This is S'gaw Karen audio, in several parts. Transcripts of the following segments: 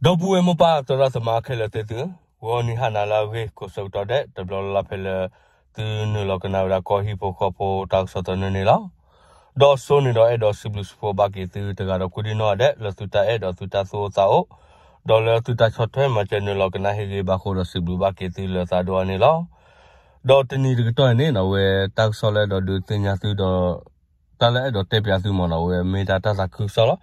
ဒီပုၢ်ဝဲၢ်မိၢ်ပၢ်သရၣ်သမါခဲလၢာ်သ့ၣ်သုဧၢ, ဂီၤနံၤဟါနၤလၢအဂ့ၤ ကိးဆၢကတီၢ်ဒဲး တဘျီလၢ်လၢ်ဖဲလၢ သုနုာ်လီၤကနၣ်ဝဲဒၣ်ကီၢ်ဟံၣ်ဖိဃီဖိတၢ်ကစီၣ်သနၢၣ်န့ၣ်လီၤ. ဒီးစိန့ၣ်ဒီးအဲၣ်ဒိးစံးဘျုးစံးဖှိၣ်ဘၣ်က့ၤသုတဂၤဒီးကိးဒံနီၢ်ဂၤဒဲး လၢသုတၢ်အဲၣ်ဒီးသုတၢ်သူၣ်အိၣ်သးအိၣ်, ဒီးလၢသုတၢ်ဆီၣ်ထွဲမၤစၢၤနုာ်လီၤကနၣ်ဟ့ၣ်ဂံၢ်ဘါအဃိဒီးစံးဘျုးဘၣ်က့ၤသုလၢသးဒိၣ်အါန့ၣ်လီၤ. ဒီးတနံၤတကတီၢ်အံၤန့ၣ်နီၢ် အဝဲတၢ်ကစီၣ်လၢအဲၣ်ဒိးဒုးသ့ၣ်ညါသုဒီး တၢ်လၢအဲၣ်ဒိးတဲပၠးသုမ့ၢ်နီၢ် အဝဲမ့ၢ်တၢ်တၢ်သးခုကစီၣ်လီၤ.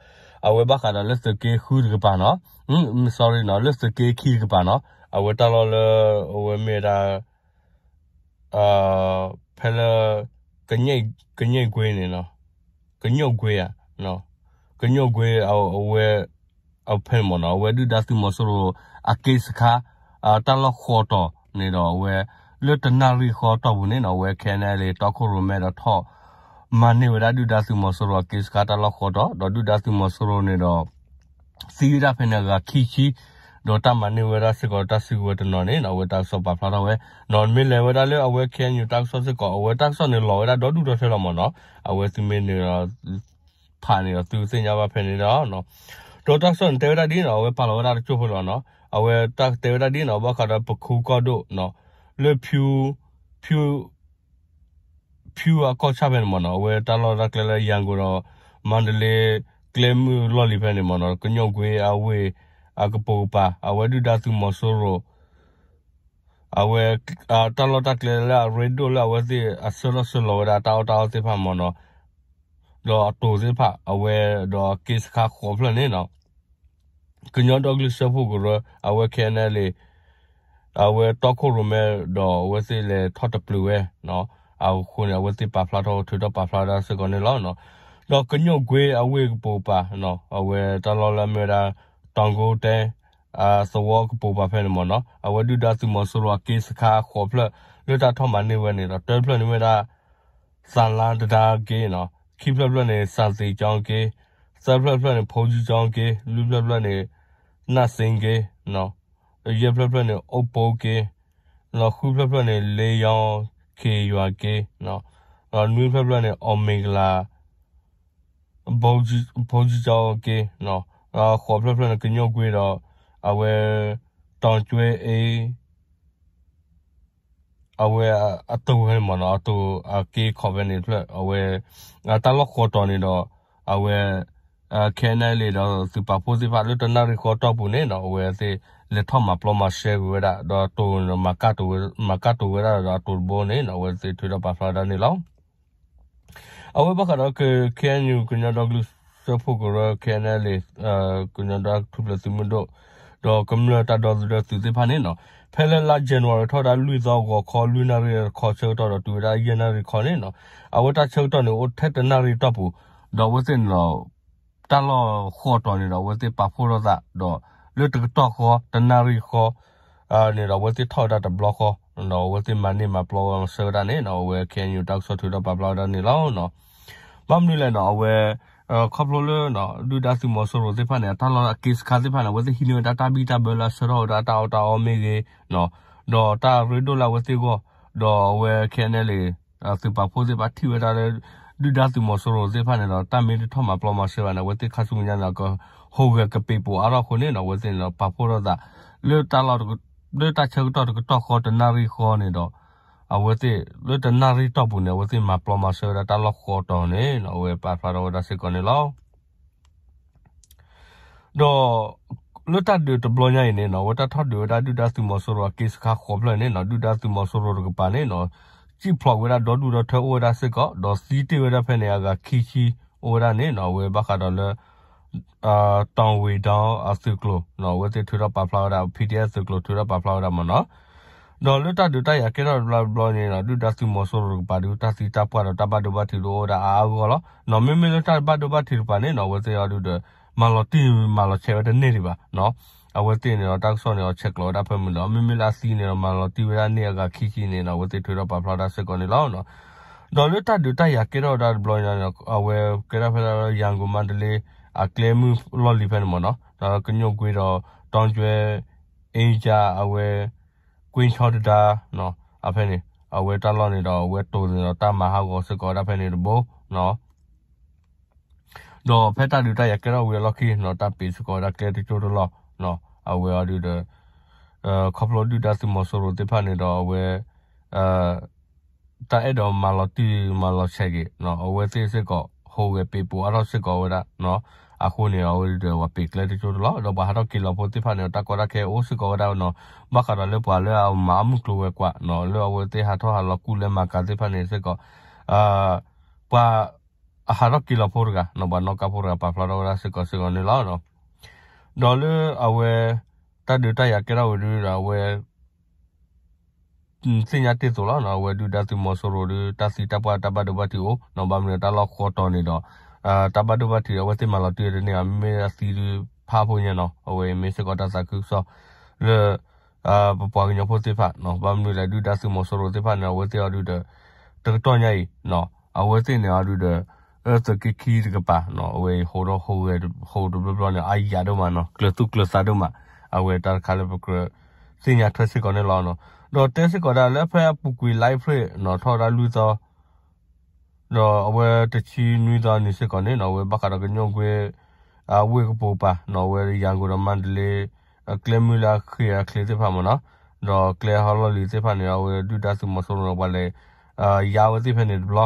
အဝဲဘၣ်ဃးဒီးလၢသုးက့ဃုတကပၤနီၢ်, sorry နီၢ် လၢသုးက့ခံတကပၤနီၢ် အဝဲတၢ်လီၢ်လၢ အဝဲမ့ၢ်ဝဲဒၣ် ဖဲလၢ ကညဲၣ်ကွ့န့ၣ်နီၢ်, ကညိၣ်ကွ့ဧါ, ကညိၣ်ကွ့ အဝဲ အဖဲန့ၣ်မ့ၢ်နီၢ် အဝဲဒုၣ်ဒါသုးမီၤစိရိၤအက့စခါ တၢ်လီၢ်ဃိးတီၤန့ၣ်ဒီးအဝဲ လၢတနၣ်ရံၣ်ဃီတီၢ်ပူၤန့ၣ်နီၢ် အဝဲ ခဲအံၤန့ၣ်လံ တီခိၣ်ရိၣ်မဲဒီးထီၣ် မၤန့ၢ်ဝဲဒၣ်ဒုၣ်ဒါသုးမီၤစိရိၤအက့စခါတၢ်လီၢ်ဃိးတီၤ ဒီးဒုၣ်ဒါသုးမီၤစိရိၤန့ၣ်ဒီး သံဝဲဒၣ်ဖဲန့ၣ်အဂၤခံဆံ ဒီးတၢ်မၤန့ၢ်ဝဲဒၣ်စ့ၢ်ကီးတၢ်စုကဝဲၤတနီၤန့ၣ်နီၢ် အဝဲတၢ်ကစီၣ်ပာ်ဖျါထီၣ်ဝဲ နီၢ်မ့ၢ်လဲၤဝဲဒၣ်လၢအဝဲ ခဲအံၤန့ၣ် တၢ်ကစီၣ်စ့ၢ်ကီး အဝဲတၢ်ကစီၣ်န့ၣ်လီၤဝဲဒၣ်ဒီဒူၣ်ဒီထၢလီၤမ့ၢ်နီၢ် အဝဲသုမ့ၢ်န့ၣ်ဒီး ဖးန့ၣ်ဒီးသုသ့ၣ်ညါဘၣ်ဖဲန့ၣ်ဒီး ဒီးတၢ်ကစီၣ်န့ၣ်တဲဝဲဒၣ်ဒ်နီၢ် အဝဲပာ်လီၤဝဲဒၣ်တကၠိၢ်ဖိလီၤနီၢ် အဝဲတၢ်တဲဝဲဒၣ်ဒ်နီၢ် ဘၣ်ဃးဒီးပခိၣ်ကီၢ်ဒိၣ်နီၢ် လၢ ဖၠူ ဖၠူ ဖၠူအကီၢ်ဆၣ်ဖဲန့ၣ်မ့ၢ်နီၢ် အဝဲတၢ်လီၢ်တၢ်ကျဲလၢယၤကိာ်ဒီး မၤတလ့ ကျဲမုၢ်လီၢ်လံၤဖဲန့ၣ်မ့ၢ်နီၢ် ကညိၣ်ကွ့အဝ့ၢ်အကပိာ်ကပၤ အဝဲဒုၣ်ဒါသုးမီၤစိရိၤ အဝဲ တၢ်လီၢ်တၢ်ကျဲလၢအရ့ဒိၣ်လၢအဝဲသ့ၣ်အဆှၢထီၣ်ဆှၢလီၤဝဲဒၣ်တၢ်အီၣ်တၢ်အီသ့ၣ်တဖၣ်မ့ၢ်နီၢ် ဒီးအတိၤသ့ၣ်တဖၣ် အဝဲဒီးက့စခါဃိးဖျၢၣ်န့ၣ်နီၢ် ကညီဒီကလုာ်စၢဖှိၣ်ကရၢ အဝဲ ခဲအံၤန့ၣ်လံ အဝဲတီခိၣ်ရိၣ်မဲဒီးအဝဲသ့ၣ်လဲၤထီၣ်တပျုာ်ဝဲ အဃိန့ၣ် အဝဲသ့ၣ်ပာ်ဖျါထီၣ်ထုးထီၣ်ပာ်ဖျါဝဲဒၣ်စ့ၢ်ကီးန့ၣ်လီၤ. ဒီးကညိၣ်ကွ့အဝ့ၢ်ကပိာ်ကပၤ အဝဲတၢ်လီၢ်လၢအမ့ၢ်ဝဲဒၣ် တီကိတၢ သဝီကပိာ်ကပၤဖဲန့ၣ်မ့ၢ်နီၢ် အဝဲဒုၣ်ဒါသုးမီၤစိရိၤအက့စခါဃိးဖျၢၣ် လၢတၢ်ထီၣ်မၤန့ၢ်ဝဲန့ၣ်ဒီး တၢဖျၢၣ်န့ၣ်မ့ၢ်ဝဲဒၣ် သးလါတဒါက့နီၢ်, ခံဖျၢၣ်ဖျၢၣ်န့ၣ် စၣ်သ့ကၠီက့, သၢဖျၢၣ်ဖျၢၣ်န့ၣ် ဖိကၠံကၠီက့, လွံၢ်ဖျၢၣ်ဖျၢၣ်န့ၣ် နၣ်စ့က့, ယဲၢ်ဖျၢၣ်ဖျၢၣ်န့ၣ် အိၣ်ပိက့, ဃုဖျၢၣ်ဖျၢၣ်န့ၣ် လ့ယီခ့ယွၤက့, နွံဖျၢၣ်ဖျၢၣ်န့ၣ် အီၣ်မ့ၤကလၤ ဖိကၠံကၠီက့, ဃိးဖျၢၣ်ဖျၢၣ်န့ၣ် ကညိၣ်ကွ့ဒီး အဝဲ တီကၠွဲအ့ အဝဲအတိၤဖဲန့ၣ်မ့ၢ်နီၢ် အတိၤအက့ခီၣ်ဖဲန့ၣ်တဖျၢၣ် အဝဲ တၢ်လီၢ်ဃိးတီၤန့ၣ်ဒီး အဝဲ ခဲအံၤန့ၣ်လံဒီးသုးပာ်ဖှိၣ်သ့ၣ်တဖၣ်လၢတနၣ်ရံၣ်ဃီတီၢ်ပူၤန့ၣ်နီၢ် အဝဲသ့ၣ်လဲၤထီၣ်မၤပျီမၤရှဲကွံာ်ဝဲဒၣ် ဒီးတိၤန့ၣ်ဒီး မၤကၢ်တိၤဝဲဒၣ်ဒီးအတိၤတဘိန့ၣ်နီၢ် အဝဲသ့ၣ်ထုးထီၣ်ပာ်ဖျါဝဲဒၣ်န့ၣ်လီၤ. အဝဲဘၣ်ဃးဒီး ခဲအံၤန့ၣ် ကညီဒီကလုာ်စၢဖှိၣ်ကရၢ ခဲအံၤန့ၣ်လံ ကညီဒီကလုာ်သုးမုၢ်ဒိၣ် ဒီးကမျၢၢ်တၢ်ဒီသဒၢသုးသ့ၣ်တဖၣ်န့ၣ်နီၢ် ဖဲလၢလါ January ထီၣ်ဝဲဒၣ်လွံၢ်သီ ဂီၤခီလွံၢ်နၣ်ရံၣ်တခီဆၢကတီၢ်ဒီးတုၤဝဲဒၣ်ယဲၢ်နၣ်ရံၣ်တခီန့ၣ်နီၢ် အဝဲတၢ်ဆၢကတီၢ်န့ၣ်အိၣ်ထဲတနၣ်ရံၣ်တီၢ်ပူၤ ဒီးအဝဲသ့ၣ်န့ၣ်ဒီး တၢ်လီၢ်ဃိးတီၤန့ၣ်ဒီး အဝဲသ့ၣ်ပာ်ဖှိၣ်ထီၣ်သးဒီး လၢတကတီၢ်ဃီ တနၣ်ရံၣ်ဃီ န့ၣ်ဒီး အဝဲသ့ၣ်ထီၣ်ဝဲဒၣ်တဘျီဃီ ဒီးအဝဲသ့ၣ်မၤန့ၢ်မၤပျီဝဲမၤစၢၤဝဲဒၣ်န့ၣ်နီၢ် အဝဲ ခဲအံၤန့ၣ် တၢ်ကစီၣ်ထုးထီၣ်ပာ်ဖျါဝဲဒၣ်န့ၣ်လီၤ. ဘၣ်မနုၤလဲၣ်နီၢ် အဝဲ ခီဖျိလၢ ဒုၣ်ဒါသုးမီၤစိရိၤသ့ၣ်တဖၣ်န့ၣ် အတၢ်လီၢ်အက့စခါသ့ၣ်တဖၣ်န့ၣ် အဝဲသ့ၣ်ဟံးန့ၢ်ဝဲဒၣ်တၢ်ဘံၣ်တၢ်ဘၢလၢအဆှၢထီၣ်ဝဲဒၣ်တၢ်အီၣ်တၢ်အီမ့ၢ်ဂ့ၤ ဒီးတၢ်ရ့ဒိၣ်လၢအဝဲသ့ၣ်အဂီၢ် ဒီးအဝဲ ခဲအံၤန့ၣ်လံ သုးပာ်ဖှိၣ်သ့ၣ်တဖၣ်ထံၣ်ဝဲဒၣ်လၢ ဒုၣ်ဒါသုးမီၤစိရိၤသ့ၣ်တဖၣ်န့ၣ်ဒီး တၢ်မ့ၢ်တထီၣ်မၤပျီမၤစၢၤဘၣ်န့ၣ် အဝဲသ့ၣ်ခါဆူမဲာ်ညါန့ၣ် ကဟူးဂဲၤကပံာ်ပိာ်အါထီၣ်အဃိန့ၣ်ဒီး အဝဲသ့ၣ်န့ၣ်ဒီး ပာ်ဖှိၣ်ထီၣ်သး လၢတၢ်လီၢ် လၢတၢ်ဆၢကတီၢ်တကတီၢ်ဃီတနၣ်ရံၣ်ဃီန့ၣ်ဒီး အဝဲသ့ၣ် လၢတနၣ်ရံၣ်တီၢ်ပူၤန့ၣ် အဝဲသ့ၣ်မၤပျီမၤစၢၤဝဲဒၣ်တၢ်လီၢ်ဃိးတီၤန့ၣ် အဝဲပာ်ဖျါထီၣ်ဝဲဒၣ်စ့ၢ်ကီးန့ၣ်လီၤ. ဒီး လၢတၢ်ဒုးတဘျီညါအံၤန့ၣ်နီၢ် အဝဲတၢ်ထီၣ်ဒုးဝဲဒၣ်ဒုၣ်ဒါသုးမီၤစိရိၤအက့စခါဃိးဖျၢၣ်န့ၣ်နီၢ် ဒုၣ်ဒါသုးမီၤစိရိၤတကပၤန့ၣ်နီၢ် စံၣ်ဖျိးဝဲဒၣ်ဒီဒူၣ်ဒီထၢအိၣ်ဝဲဒၣ်စ့ၢ်ကီး ဒီးသံတ့ၢ်ဝဲဒၣ်ဖဲန့ၣ်အဂၤခံဆံအိၣ်ဝဲဒၣ်န့ၣ်နီၢ် အဝဲဘၣ်ဃးဒီးလၢ တီၣ်ဝ့ၤဒီအသုးကျိၤ အဝဲသ့ၣ်ထုးထီၣ်ပာ်ဖျါဝဲဒၣ် ပီၣ်ထံၣ်အဲၣ် သုးကျိၤထုးထီၣ်ပာ်ဖျါဝဲဒၣ်မ့ၢ်နီၢ် ဒီးလၢတၢ်ဒုးတၢ်ယၤကဲထီၣ်တဘျီတဘျီန့ၣ်နီၢ် ဒုၣ်ဒါသုးမီၤစိရိၤတကပၤဒုး တၢ်သံတၢ်ပှၢ်ဒီးတၢ်ဘၣ်ဒိဘၣ်ထံးဒုးအိၣ်ဝဲဒၣ်အါအါဂီၢ်ဂီၢ်လီၤ. နီၢ်မ့မ့ၢ်လၢတၢ်ဘၣ်ဒိဘၣ်ထံးတကပၤန့ၣ်နီၢ် အဝဲသ့ၣ်အီၤဒုးဒီး မၤလီၤတံၢ်မၤလီၤဆဲးဝဲတန့ၢ်ဒံးဘၣ် အဝဲသ့ၣ်န့ၣ်ဒီးတၢ်ကစီၣ်န့ၣ်အီၤဆဲးကျိးဝဲဒၣ်ဖဲမုၢ်လီၤ. မ့မ့ၢ်လၢအသံန့ၣ်ဒီး မၤလီၤတံၢ်ဝဲဒၣ်န့ၢ်အဂၤခံဆံန့ၣ်နီၢ် အဝဲသ့ၣ်ထုးထီၣ်ပာ်ဖျါဝဲဒၣ်စ့ၢ်ကီးန့ၣ်လီၤ. ဒီးလၢတၢ်ဒုးတၢ်ယၤကဲထီၣ်ဝဲဒၣ်တဘျီန့ၣ် အဝဲကဲထီၣ်ဖဲဒၣ်လၢ ရန်ကုန် မန္တလေး အကျဲမုၢ်လီၢ်လံၤဖဲန့ၣ်မ့ၢ်နီၢ် ဒီးကညိၣ်ကွ့ဒီး တီကၠွဲ အ့ကၠါ အဝဲ ကွ့ဆီတဒါ အဖဲန့ၣ် အဝဲတၢ်လီၢ်န့ၣ်ဒီး အဝဲတိၤန့ၣ်ဒီး တၢ်မၤဟးဂီၤစ့ၢ်ကီးဝဲဒၣ်ဖဲန့ၣ်တဘိ ဒီးဖဲတၢ်ဒုးတၢ်ယၤကဲထီၣ်ဝံၤအလီၢ်ခံနီၢ် တၢ်ပံးစ့ၢ်ကီးဝဲဒၣ်ကျဲတကၠိတလီၢ်နီၢ် အဝဲအီၤဒုးဒီး ခီဖျိဒုၣ်ဒါသုးမီၤစိရိၤသ့ၣ်တဖၣ်န့ၣ်ဒီး အဝဲ တၢ်အဲၣ်ဒိးမၤလီၤတံၢ်မၤလီၤဆဲးက့ၤ အဝဲသ့ၣ်စ့ၢ်ကီး ဟူးဂဲၤပ့ၤပိာ်အါထီၣ်စ့ၢ်ကီးဝဲဒၣ် အဃိန့ၣ် အဝဲဒုးဒီးပှၤပ့ၤကျဲတကၠိတလီၤ ဒီးပှၤဟးထီၣ်က့ၤလီၤဖိသ့ၣ်တဖၣ်န့ၣ် တၢ်ကီတၢ်ခဲအိၣ်စ့ၢ်ကီးဝဲဒၣ်နီၤ ဘၣ်ဃးဒီးလၢပှၤလၢအမၤအမုၢ်ကျိၤဝဲၤကွာ် လၢအဝဲသ့ၣ်ဟးထီၣ်ဟးလီၤကူၣ်လဲမၤကၤသ့ၣ်တဖၣ်န့ၣ်စ့ၢ်ကီး ပှၤ အဟးထီၣ်က့ၤလီၤဖိတဂၤ ပှၤနီၣ်ကါဖိတဂၤပာ်ဖျါထီၣ်ဝဲဒၣ်စ့ၢ်ကီးစ့ၢ်ကီးန့ၣ်လီၤ. ဒီးလၢအဝဲ တၢ်ဒုးတၢ်ယၤကဲထီၣ်ဝဲဒုးဒီးအဝဲ သ့ၣ်ညါတ့ၢ်သိးလီၤ အဝဲဒုၣ်ဒါသုးမီၤစိရိၤဒုး တၢ်သံတၢ်ပှၢ်တၢ်ဘၣ်ဒိဘၣ်ထံးအိၣ် ဘၣ်မနုၤတၢ်လီၢ်ဃီတီၤန့ၣ်ဒီး တၢ်ဘၣ်ဒိဘၣ်ထံးအဝဲသ့ၣ်မၤလီၤတံၢ်တန့ၢ် မ့ၢ်အသံဒုးဖးဖိညါနီၤ အဝဲအံၤမ့ၢ်စ့ၢ်ကီးတၢ်သးခုကစီၣ် လၢ ပပှၤကညီဖိသ့ၣ်တဖၣ် ဘၣ်မနုၤလဲၣ်ဒုၣ်ဒါသုးမီၤစိရိၤသ့ၣ်တဖၣ်န့ၣ် အဝဲသ့ၣ်အီၤဒုးဒီး တကတီၢ်ညါအံၤ အဝဲသ့ၣ်န့ၣ်အီၤဒုးဒီး အၢသုးက့ခံတကပၤ အဝဲအံၤဟူးထီၣ်ဟူးဂဲၤဟူးတဘျီဘျီန့ၣ် အါယၤဒိၣ်မးနီၤ ကျၢၤသူၣ်ကျၢၤသးဒိၣ်မး အဝဲတၢ်တခါလၢပကြၢးသ့ၣ်ညါထွဲစ့ၢ်ကီးန့ၣ်လီၤ. ဒီးတဲစ့ၢ်ကီးဒၣ်လၢဖဲအပူၤကွံာ် လါအ့ဖြ့ၣ် ထီၣ်ဝဲဒၣ်လွံၢ်သီ ဒီးအဝဲတဆံနွံသီနံၤစ့ၢ်ကီးန့ၣ်နီၤ အဝဲဘၣ်ဃးဒီးကညီကွ့ အဝ့ၢ်ကပိာ်ပၤနီၤ အဝဲယၤကိာ်ဒီးမါဒလ့ အကျဲမုၢ်လၢအဃ့ၢ်အချ့သ့ၣ်တဖၣ်မ့ၢ်နီၤ ဒီးကျဲဟီလီၢ်လံၤသ့ၣ်တဖၣ်န့ၣ် အဝဲဒုၣ်ဒါသုးမီၤစိရိၤန့ၣ် ပှၤလဲၤ ယါဝဲသ့ၣ်ဖဲန့ၣ်တဘျီ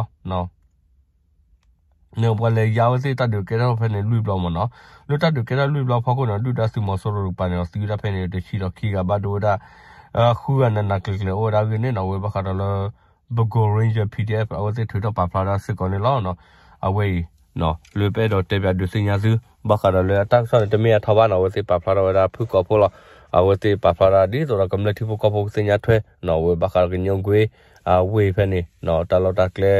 န့ၣ်ပှၤလဲၤယါဝဲသ့ၣ်တၢ်ဒုးကဲထီၣ်ဖဲန့ၣ်လွံၢ်ဘျီမ့ၢ်နီၤ လၢတၢ်ဒုးကဲထီၣ်လွံၢ်ဘျီဖီခိၣ်န့ၣ် ဒုၣ်ဒါသုးမီၤစိရိၤတကပၤန့ၣ် သံဝဲဒၣ်ဖဲန့ၣ်တဆံဒီးခံဂၤဘၣ်ဒိဝဲဒၣ် ဃုဂၤနးနးကျၢၤကျၢၤအိၣ်ဝဲဒၣ်အဂ့ၢ်န့ၣ်နီၤ အဝဲဘၣ်ဃးဒီးလၢ Bago Ranger P D F အဝဲသ့ၣ်ထုးထီၣ်ပာ်ဖျါဝဲဒၣ်စ့ၢ်ကီးန့ၣ်လီၤ. အဝဲအံၤ လၢပအဲၣ်ဒိးတဲပၠးဒုးသ့ၣ်ညါသု ဘၣ်ဃးဒီးလၢအတၢ်ကစီၣ်န့ၣ် တမ့ၢ်အထီဘၣ်နီၤ အဝဲသ့ၣ်ပာ်ဖျါထီၣ်ဝဲဒၣ်ဖုၣ်ကိာ်ဖိလီၤ. အဝဲသ့ၣ်ပာ်ဖျါဒၣ်ဒ်သိးဒီးကမျၢၢ်ထံဖိကီၢ်ဖိကသ့ၣ်ညါထွဲနီၤ အဝဲဘၣ်ဃးဒီးကညီကွ့ အဝ့ၢ်ဖဲန့ၣ် တၢ်လီၢ်တၢ်ကျဲ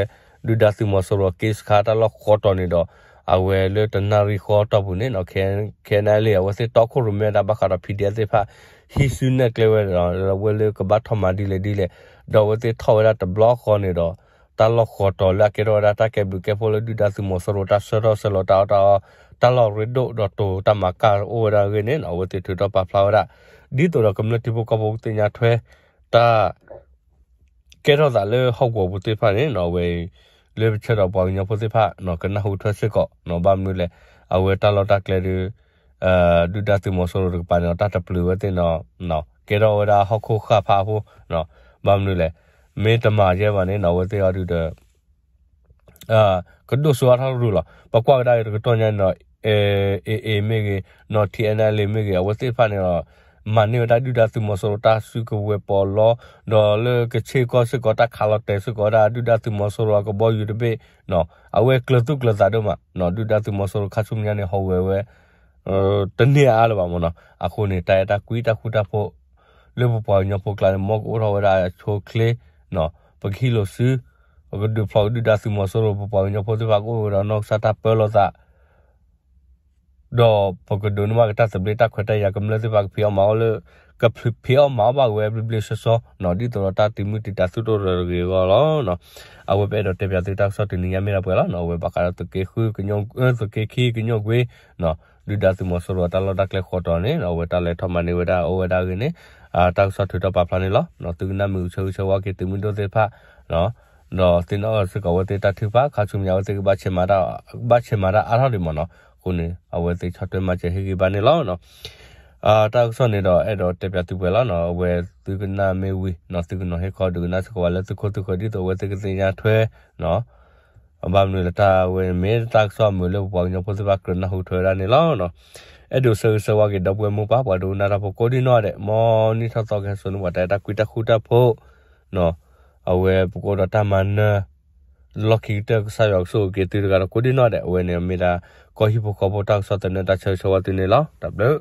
ဒုၣ်ဒါသုးမီၤစိရိၤက့စခါတၢ်လီၢ်ဃီတီၤန့ၣ်ဒီး အဝဲလၢတနၣ်ရံၣ်ဃီတီၢ်ပူၤန့ၣ်နီၤ ခဲ ခဲနၣ်လံ အဝဲသ့ၣ်တီခိၣ်ရိၣ်မဲဝဲဒၣ်ဘၣ်ဃးဒီး P D F သ့ၣ်တဖၣ် ဟံးစုနဲၣ်ကျဲဝဲဒီး အဝဲလၢကဘၣ်ထီၣ်မၤဒ်လဲၣ်ဒ်လဲၣ် ဒီးအဝဲသ့ၣ်ထီၣ်ဝဲဒၣ်တဘျီဃီန့ၣ်ဒီး တၢ်လီၢ်ဃီတီၤလၢအကဲထီၣ်ဝဲဒၣ်တၢ်ကဲဘျုးကဲဖှိၣ်လၢဒုၣ်ဒါသုးမီၤစိရိၤတၢ်ဆၢထီၣ်ဆၢလီၤတၢ်အီၣ်တၢ်အီ တၢ်လီၢ်ရ့ဒိၣ်ဒီးတိၤတၢ်မၤကၢ်အိၣ်ဝဲဒၣ်အဂ့ၢ်န့ၣ် အဝဲသ့ၣ်ထုးထီၣ်ပာ်ဖျါဝဲဒၣ် ဒ်သိးဒီးကမျၢၢ်ထံဖိကီၢ်ဖိကသ့ၣ်ညါထွဲ တၢ် ကဲထီၣ်သးလၢဟီၣ်ကဝီၤပူၤသ့ၣ်တဖၣ်န့ၣ်နီၤ အဝဲအံၤ လၢပဆၢဒီးပှၤကညီဖိသ့ၣ်တဖၣ်နီၤ ကနၢ်ဟူထွဲစ့ၢ်ကီးနီၤ ဘၣ်မနုၤလဲၣ် အဝဲတၢ်လီၢ်တၢ်ကျဲဒုး ဒုၣ်ဒါသုးမီၤစိရိၤတကပၤန့ၣ် တၢ်တပျုာ်ဝဲသ့ၣ်နီၤ ကဲထီၣ်ဝဲဒၣ်ဟီၣ်ခိၣ်ဃၢ်ဖးအဃိ ဘၣ်မနုၤလဲၣ် မ့ၢ်တမၤယဲဘၣ်န့ၣ်နီၤ အဝဲသ့ၣ်အီၤဒုးဒီး ကဒိၣ်စိအါထီၣ်တရူးလီၤ. ပကွၢ်ဝဲဒၣ်တကတီၢ်ညါန့ၣ်ဒီး A A မ့ၢ်ဂ့ၤနီၤ T N L A မ့ၢ်ဂ့ၤ အဝဲသ့ၣ်တဖၣ်န့ၣ်ဒီး မၤန့ၢ်ဝဲဒၣ်ဒုၣ်ဒါသုးမီၤစိရိၤတၢ်စုကဝဲၤပီးလီ ဒီးလၢကဆ့ကီၢ်စ့ၢ်ကီးတၢ်ခးလီၤတဲာ်စ့ၢ်ကီးဝဲဒၣ်ဒုၣ်ဒါသုးမီၤစိရိၤအကဘီယူၤတဘ့ၣ်နီၤ အဝဲကျၢၤသူၣ်ကျၢၤသးဒိၣ်မးနီၤ ဒုၣ်ဒါသုးမီၤစိရိၤခါဆူမဲာ်ညါန့ၣ် ဟူးဂဲၤဝဲ တန့ၢ်အါလၢၤဘၣ်မ့ၢ်နီၤ အဃိန့ၣ် တၢ်အဲၣ်တၢ်ကွံတၢ်ဃူတၢ်ဖိး လၢပပှၤကညီဖိကျါန့ၣ် မ်ကအိၣ်ထီၣ်ဝဲဒၣ်အဆိအချ့နီၤ ပကဟံးလိာ်စု ပကဒုးဖျိးဒုၣ်ဒါသုးမီၤစိရိၤ ပပှၤကညီဖိသ့ၣ်တဖၣ်ကအိၣ်ဝဲဒီးနီၢ်ကစၢ်တၢ်ပၢလီၤသး ဒီးပကဒိးန့ၢ်ဘၣ်က့ၤတၢ်သဘျ့တၢ်ခွဲးတၢ်ယာ် ကမျၢၢ်သ့ၣ်တဖၣ်ကဖံးအီၣ်မၤအီၣ်လၢ ကဖံးအီၣ်မၤအီၣ်ဘၣ်က့ၤဝဲဘျ့ဘျ့ဆှီဆှီနီၤ ဒ်သိးဒီးတၢ်သုးမုၢ်သံၣ်တၢ်သူၣ်ထီၣ်တဂ့ၤအဂီၢ်လီၤ. အဝဲပအဲၣ်ဒိးတဲပၠးသုတၢ်ကစီၣ်တနံၤညါမ့ၢ်ဒၣ်ပှဲၤလီၤ. အဝဲဘၣ်ဃးဒီးသုးက့ဃု သုးက့ခံ ကညီကွ့ ဒုၣ်ဒါသုးမီၤစိရိၤအတၢ်လီၢ်တၢ်ကျဲဃီတီၤန့ၣ် အဝဲတၢ်လဲၤထီၣ်မၤန့ၢ်ဝဲဒၣ်အိၣ်ဝဲဒၣ်အဂ့ၢ်န့ၣ် တၢ်ကစီၣ်ထုးထီၣ်ပာ်ဖျါန့ၣ်လီၤ. သုကနၣ်မ့ၢ်ဂ့ၤဆၢဂ့ၤဆၢဝါက့ၤသုးမုၢ်ဒိၣ်သ့ၣ်တဖၣ် ဒီးသ့ၣ်နီၣ်စ့ၢ်ကီးအဝဲသ့ၣ်တၢ်ထုကဖၣ် ခါဆူမဲာ်ညါအဝဲသ့ၣ်ကဘၣ်ဆဲးမၤတၢ် ကဘၣ်ဆဲးမၤတၢ်အါထီၣ်ဒံးမ့ၢ်နီၤ အဃိန့ၣ် အဝဲသ့ၣ်ဆီၣ်ထွဲမၤစၢၤဟ့ၣ်ဂံၢ်ဘါန့ၣ်လီၤ. တၢ်ကစီၣ်န့ၣ်ဒီးအဲၣ်ဒိးတဲပၠးသုပှဲၤလီၤနီၤ အဝဲသုကနၣ်မ့ၢ်ဝံၤနီၤ သုကနီၤဟ့ၣ်ခီဒုးကနၣ်စ့ၢ်ကီးဝဲလၢသုခိၣ်သုဃၢၤဒ်သိးအဝဲသ့ၣ်ကသ့ၣ်ညါထွဲနီၤ ဘၣ်မနုၤလၢတၢ်ဝဲမ့ၢ်တၢ်ကစီၣ်အမုာ်လၢပပှၤကညီဖိသ့ၣ်တဖၣ်ကြၢးနၢ်ဟူထွဲဝဲဒၣ်န့ၣ်လီၤ. အဲၣ်ဒိးဆၢဂ့ၤဆၢဝါက့ၤဒီပုၢ်ဝဲၢ်မိၢ်ပၢ် ပှၤဒိကနၣ်တၢ်ဖိကိးဒံနီၢ်ဒဲး မ်နံၣ်ထီၣ်သီကဟဲစိာ်န့ၢ်ပှၤတၢ်အဲၣ်တၢ်ကွံတၢ်ဃူတၢ်ဖိး အဝဲပကအိၣ်ဒီးတၢ်မၤနၢၤ လီၢ်ခံကတၢၢ်ကစၢ်ယွၤကဆိၣ်ဂ့ၤက့ၤသုတဂၤဒီးကိးဒံနီၢ်ဒဲး အဝဲန့ၣ်မ့ၢ်ဒၣ်ကီၢ်ဟံၣ်ဖိဃီဖိတၢ်ကစီၣ်သန့တၢ်ဆၢဂ့ၤဆၢဝါသုန့ၣ်လီၤ. တၢ်ဘျုး